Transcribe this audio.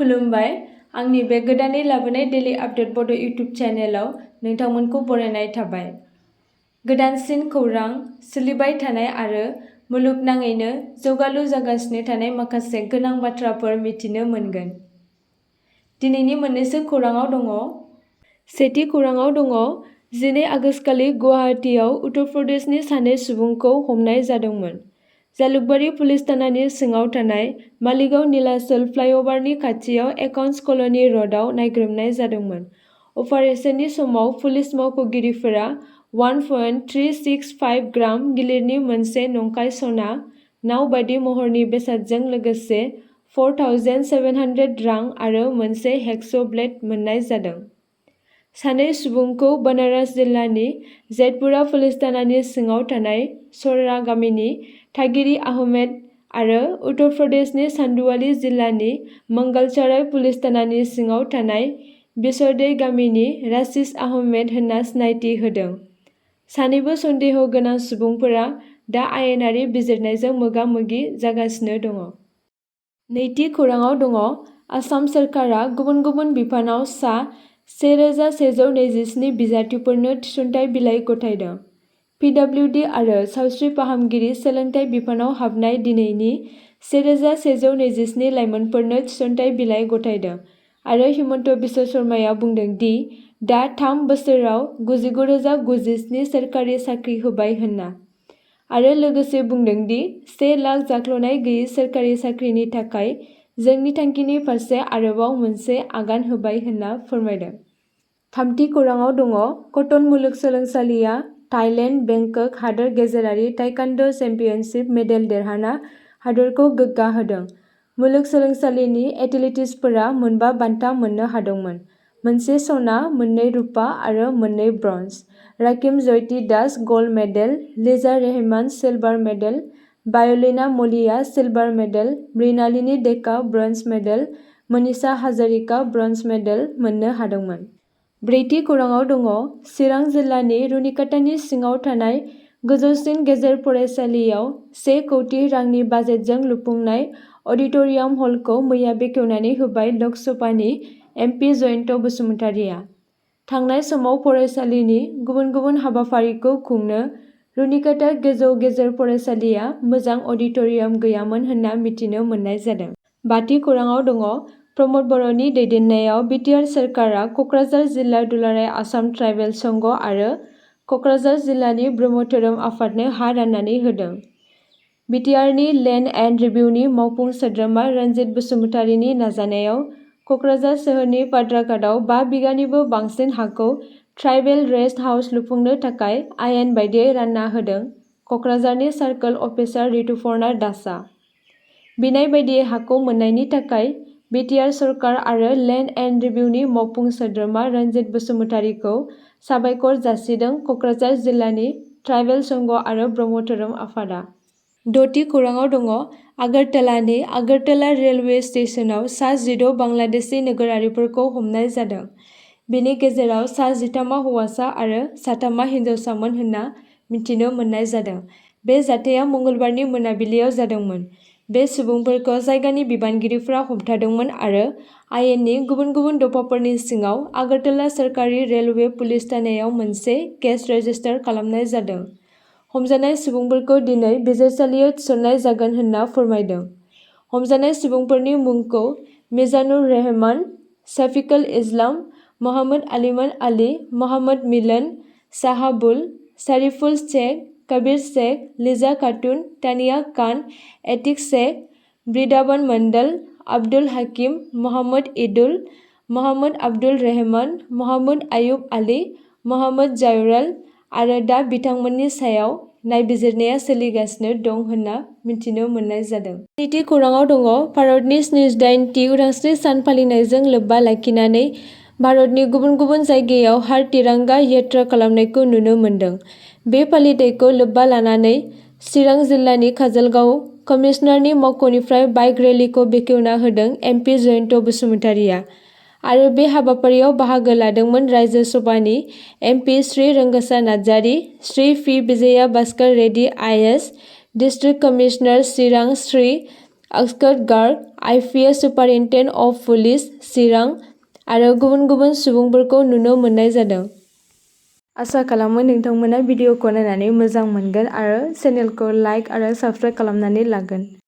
खुलुमबाय आंनि बे गोदानै लाबोनाय डेली आपडेट बड' इउटुब चेनेलाव नोंथांमोनखौ बरायनाय थाबाय। गोदानसिन खौरां, सोलिबाय थानाय आरो मुलुगनाङैनो जौगालु जागासिनो थानाय माखासे गोनां बाथ्राफोर मिथिनो मोनगोन। दिनैनि मोननैसो खौराङाव दङ। सेथि खौराङाव दङ 12 आगस्तखालि गुवाहाटीआव उत्तर प्रदेशनि सानै सुबुंखौ हमनाय जादोंमोन। जालुकबारी पुलिस थानानि सिङाव थानाय मालिगाव नीलाचल फ्लाइअभारनि खाथियाव एकाउन्ट्स कल'नि र'डआव नायग्रोमनाय जादोंमोन। अपारेशननि समाव पुलिस मावख'गिरिफोरा 1.365 ग्राम गिलिरनि मोनसे नंखाय सना नाव बायदि महरनि बेसादजों लोगोसे 4,700 रां आरो मोनसे हेक्स ब्लेड मोन्नाय जादों। सानै सुबुंखौ बनारस जिल्लानि जेतपुरा पुलिस थानानि सिङाव थानाय सररा गामिनि थागिरि आहमेद आरो उत्तर प्रदेशनि चान्दुवाली जिल्लानि मंगलसराय पुलिस थानानि सिङाव थानाय बिसरदै गामिनि राशिद आहमेद होनना सिनायथि होदों। सानैबो सन्देह गोनां सुबुंफोरा दा आयेनारि बिजिरनायजों मोगा-मोगि जागासिनो दङ। नैथि खौराङाव दङ आसाम सोरखारा गुबुन गुबुन बिफानाव सा 1,127 बिजाथिफोरनो थिसनथाइ बिलाइ गथायदों। पिडब्लिउडि आरो सावस्रि फाहामगिरि सोलोंथाइ बिफानाव हाबनाय दिनैनि 1,127 लाइमोनफोरनो थिसनथाइ बिलाइ गथायदों आरो हिमन्त बिश्व शर्माया बुंदों दि दा 3 बोसोराव 99,097 सोरखारि साख्रि होबाय होनना आरो लोगोसे बुंदों दि 1 लाख जाख्ल'नाय गैयै सोरखारि साख्रिनि थाखाय जोंनि थांखिनि फारसे आरोबाव मोनसे आगान होबाय होनना फोरमायदों। थामथि खौराङाव दङ कटन मुलुगसोलोंसालिया थाइलेन्ड बेंकक हादोर गेजेरारि ताइक्वान्ड' चेम्पियनशिप मेडेल देरहाना हादरखौ गोग्गा होदों। मुलुगसोलोंसालिनि एथलीट्सफोरा मोनबा बान्था मोननो हादोंमोन, मोनसे सना, 2 रुपा आरो 2 bronze. Rakim Joyoti Das gold medal, Liza Rehman silver medal, Wailina Moliya silver medal, Mrinalini Deka bronze medal, Manisha Hazarika bronze medal मोननो हादोंमोन। ब्रैथि खौराङाव दङ चिरां जिल्लानि रुनिकाटानि सिङाव थानाय गोजौसिन गेजेर फरायसालियाव 1 कौटि रांनि बाजेटजों लुफुंनाय अडिट'रियाम हलखौ मैया बेखेवनानै होबाय लक सभानि एमपि जयन्त बसुमतारीया। थांनाय समाव फरायसालिनि गुबुन गुबुन हाबाफारिखौ खुंनो रुनिकाटा गोजौ गेजेर फरायसालिया मोजां अडिट'रियाम गैयामोन होनना मिथिनो मोननाय जादों। बाथि खौराङाव दङ प्रमद बर'नि दैदेननायाव बिटिआर सोरखारा क'क्राझार जिल्ला दुलाराय आसाम ट्राइबेल संघ आरो क'क्राझार जिल्लानि ब्रह्म धोरोम आफादनो हा राननानै होदों। बिटिआरनि लेन्ड एन्ड रिभिउनि मावफुं सोद्रोमा रन्जित बसुमतारीनि नाजानायाव क'क्राझार सोहोरनि पाद्राघाटआव 5 बिगानिबो बांसिन हाखौ ट्राइबेल रेस्ट हाउस लुफुंनो थाखाय आयेन बायदियै रानना होदों क'क्राझारनि सार्कोल अफिसार रितुपर्ना दासआ। बिनाय बायदियै हाखौ मोन्नायनि थाखाय बिटिआर सरकार आरो लेन्ड एन्ड रिभिउनि मावफुं सोद्रोमा रन्जित बसुमतारीखौ साबायखर जासिदों क'क्राझार जिल्लानि ट्राइबेल संघ आरो ब्रह्म धोरोम आफादआ। द'थि खौराङाव दङ आगरतलानि आगरतला रेलवे स्टेशनाव सा 16 बांलादेशी नोगोरारिफोरखौ हमनाय जादों। बेनि गेजेराव सा 13आ हौवासा आरो 3आ हिनजावसामोन होनना मिथिनो मोननाय जादों। बे जाथाया मंगलबारनि मोनाबिलियाव जादोंमोन। बे सुबुंफोरखौ जायगानि बिबानगिरिफोरा हमथादोंमोन आरो आयेननि गुबुन गुबुन दफाफोरनि सिङाव आगरतला सोरखारि रेलवे पुलिस थानायाव मोनसे केस रेजिस्टार खालामनाय जादों। हमजानाय सुबुंफोरखौ दिनै बिजिरसालियाव थिसननाय जागोन होनना फोरमायदों। हमजानाय सुबुंफोरनि मुंखौ मिजानुर रहमान, शफिकुल इस्लाम, मोहम्मद आलिमान आली, मोहम्मद मिलन, शाहाबुल, शरीफुल शेख, कबीर शेख, लिजा खातुन, तानिया खान, एतिक शेख, बृंदावन मंडल, आब्दुल हकीम, मोहम्मद इदुल, मोहम्मद आब्दुल रहमान, मोहम्मद आयुब आली, मोहम्मद जायराल आरो दा बिथांमोननि सायाव नायबिजिरनाया सोलिगासिनो दं होनना मिथिनो मोननाय जादों। स्निथि खौराङाव दङ भारतनि 78थि उदांस्रि सान फालिनायजों लोब्बा लाखिनानै भारतनि गुबुन गुबुन जायगायाव हार तिरंगा यात्रा खालामनायखौ नुनो मोन्दों। बे फालिथायखौ लोब्बा लानानै चिरां जिल्लानि काजलगाव कमिसनारनि मावख'निफ्राय बाइक रेलिखौ बेखेवना होदों एमपि जयन्त बसुमतारीया आरो बे हाबाफारियाव बाहागो लादोंमोन रायजो सभानि MP Shri Rongsa Narzary, Shri P Vijaya Bhaskar Reddy IAS, district commissioner Chirang Shri escort guard, IPS superintendent of police, Chirang आरो गुबुन गुबुन सुबुंफोरखौ नुनो मोननाय जादों। आसा खालामो नोंथांमोना भिडिअखौ नायनानै मोजां मोनगोन आरो चेनेलखौ लाइक आरो साबस्क्राइब खालामनानै लागोन।